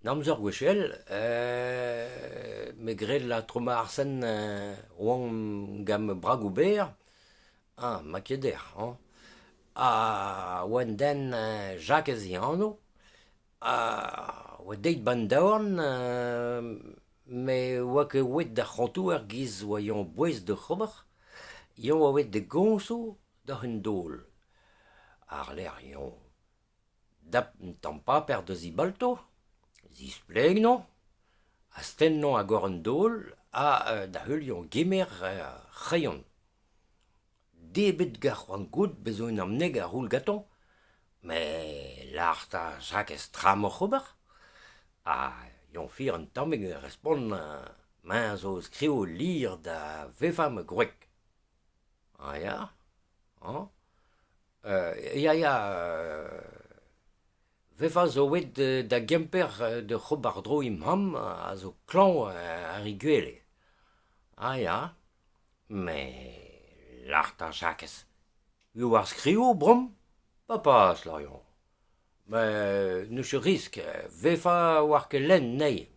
An amzer gwechall me 'gred lâret tro ma Arsène 'oan gant ma bragoù berr, ah 'ma ket dec'h hañ, ha 'oa un den Jakez e anv, ha 'oa deuet 'ba 'n daouarn met 'oa ket oet d'ar c'hontoer 'giz 'oa eñ boas d'oc'h ober, eñ 'oa oet da goñso doc'h un daol. Àr-lerc'h eñ Dap un tamm paper deus e balto, zispleg-nañ, astenn-nañ a-gor an daol ha da heuliañ gemer ar c'hreion. Debret gant c'hoant goût bezañ un amneg a roul gantañ, met lâr 'ta Jakez tra 'maoc'h ober. Ha eñ fir un tammig respont me zo skriv ul lizher da vevañ ma gwreg. Ah ya, hañ Ya ya Vefa zo aet da Gemper da c'hober dro he mamm a zo klañv àr he gwele. Ah ya, met lâr 'ta Jakez, eo ar skriv bremañ? Papas, lâr-eñ, met n'eus ket riskl, Vefa 'oar ket lenn anezhi.